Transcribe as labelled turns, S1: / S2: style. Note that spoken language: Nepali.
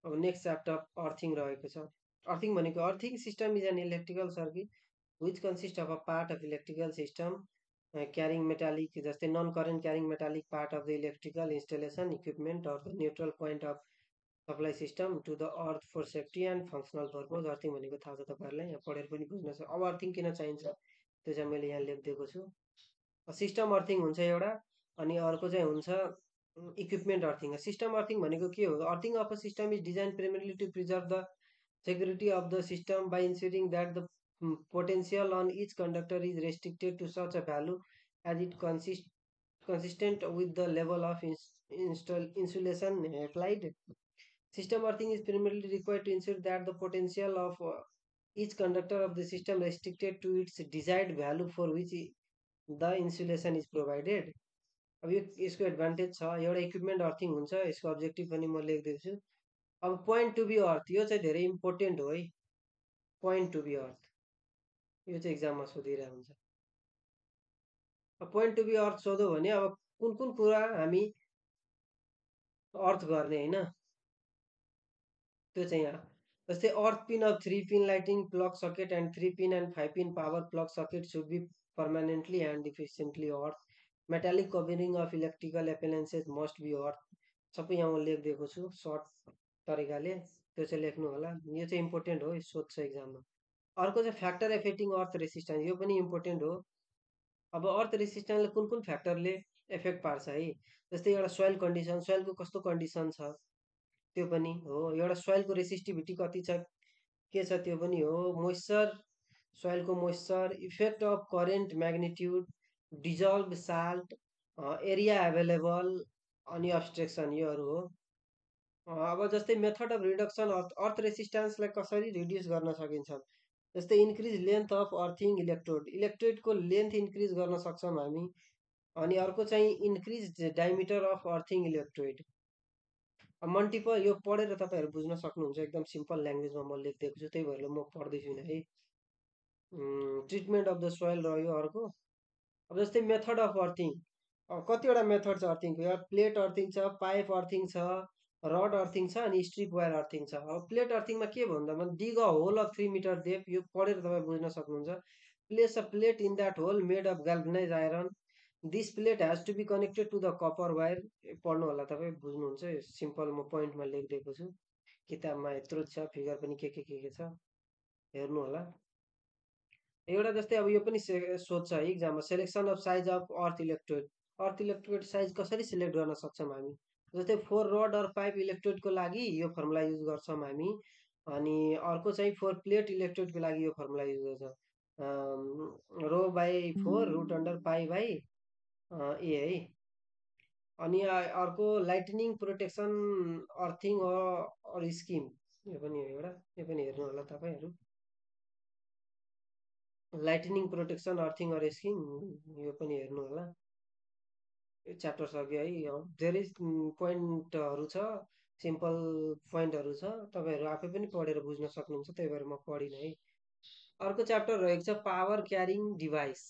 S1: अब नेक्स्ट च्याप्टर अर्थिङ रहेको छ। अर्थिङ भनेको earthing system is an electrical circuit which consists of a part of electrical system carrying metallic जस्तै non current carrying metallic part of the electrical installation equipment or the neutral point of supply system to the earth for safety and functional purpose। Earthing भनेको थाहा छ तपाईँहरूलाई, यहाँ पढेर पनि बुझ्न सक्छ। अब अर्थिङ किन चाहिन्छ त्यो चाहिँ मैले यहाँ लेखिदिएको छु। सिस्टम अर्थिङ हुन्छ एउटा, अनि अर्को चाहिँ हुन्छ इक्विपमेन्ट अर्थिङ। सिस्टम अर्थिङ भनेको के हो? Earthing of a system is design primarily to preserve the security of the system by ensuring that the potential on each conductor is restricted to such a value as it consistent with the level of insulation applied. System earthing is primarily required to ensure that the potential of each conductor of the system restricted to its desired value for which the insulation is provided। अब यो यसको एडभान्टेज छ। एउटा इक्विपमेन्ट अर्थिङ हुन्छ, यसको अब्जेक्टिभ पनि म लेखिदिन्छु। अब पोइन्ट टु बी अर्थ, यो चाहिँ धेरै इम्पोर्टेन्ट हो है। पोइन्ट टु बी अर्थ यो चाहिँ एक्जाममा सोधिरहेको हुन्छ। अब पोइन्ट टु बी अर्थ सोध्यो भने अब कुन कुन कुरा हामी अर्थ गर्ने होइन, त्यो चाहिँ यहाँ जस्तै earth pin of 3 pin lighting plug socket and 3 pin and 5 pin power plug socket should be permanently and efficiently earth. Metallic covering of electrical appliances must be earth. सबै यहाँ म लेखिदिएको छु सर्ट तरिकाले, त्यो चाहिँ लेख्नु होला। यो चाहिँ इम्पोर्टेन्ट हो, यो सोध्छ एक्जाममा। अर्को चाहिँ फ्याक्टर एफेक्टिङ अर्थ रेसिस्टेन्स, यो पनि इम्पोर्टेन्ट हो। अब अर्थ रेसिस्टेन्सले कुन कुन फ्याक्टरले एफेक्ट पार्छ है, जस्तै एउटा सोइल कन्डिसन, सोइलको कस्तो कन्डिसन छ त्यो पनि हो। एउटा सोइलको रेसिस्टिभिटी कति छ के छ त्यो पनि हो। मोइस्चर, सोइलको moisture, effect of current magnitude, dissolve salt, area available, अनि अब्स्ट्रक्सन, योहरू हो। अब जस्तै मेथड अफ रिडक्सन अर्थ रेसिस्टेन्सलाई कसरी रिड्युस गर्न सकिन्छ, जस्तै increase length of earthing electrode, इलेक्ट्रोडको लेन्थ इन्क्रिज गर्न सक्छौँ हामी। अनि अर्को चाहिँ increase diameter of earthing electrode. Multiple, यो पढेर तपाईँहरू बुझ्न सक्नुहुन्छ, एकदम सिम्पल ल्याङ्ग्वेजमा म लेखिदिएको छु, त्यही भएर म पढ्दैछु है। ट्रिटमेन्ट अफ द सोइल रह्यो अर्को। अब जस्तै मेथड अफ अर्थिङ, कतिवटा मेथड छ अर्थिङको, यहाँ प्लेट अर्थिङ छ, पाइप अर्थिङ छ, रड अर्थिङ छ, अनि स्ट्रिप वायर अर्थिङ छ। अब प्लेट अर्थिङमा के भन्दा dig a hole of 3 metre deep, यो पढेर तपाईँ बुझ्न सक्नुहुन्छ। Place a plate in that hole made of galvanise iron, this plate has to be connected to the copper wire. पढ्नु होला तपाईँ, बुझ्नुहुन्छ। सिम्पल म पोइन्टमा लेखिदिएको छु, किताबमा यत्रो छ, फिगर पनि के छ हेर्नु होला। एउटा जस्तै अब यो पनि सोध्छ है इक्जाममा, selection of size of earth electrode, earth electrode size कसरी सिलेक्ट गर्न सक्छौँ हामी। जस्तै 4 रड अर पाइप इलेक्ट्रोडको लागि यो फर्मुला युज गर्छौँ हामी, अनि अर्को चाहिँ 4 प्लेट इलेक्ट्रोडको लागि यो फर्मुला युज गर्छ, rho by 4 root under pi by A है। अनि अर्को lightning protection earthing or scheme, यो पनि हो एउटा, यो पनि हेर्नु होला तपाईँहरू। Lightning protection earthing or scheme, यो पनि हेर्नु होला। यो च्याप्टर सक्यो है। धेरै पोइन्टहरू छ, सिम्पल पोइन्टहरू छ, तपाईँहरू आफै पनि पढेर बुझ्न सक्नुहुन्छ, त्यही भएर म पढिनँ है। अर्को च्याप्टर रहेको छ पावर क्यारिङ डिभाइस।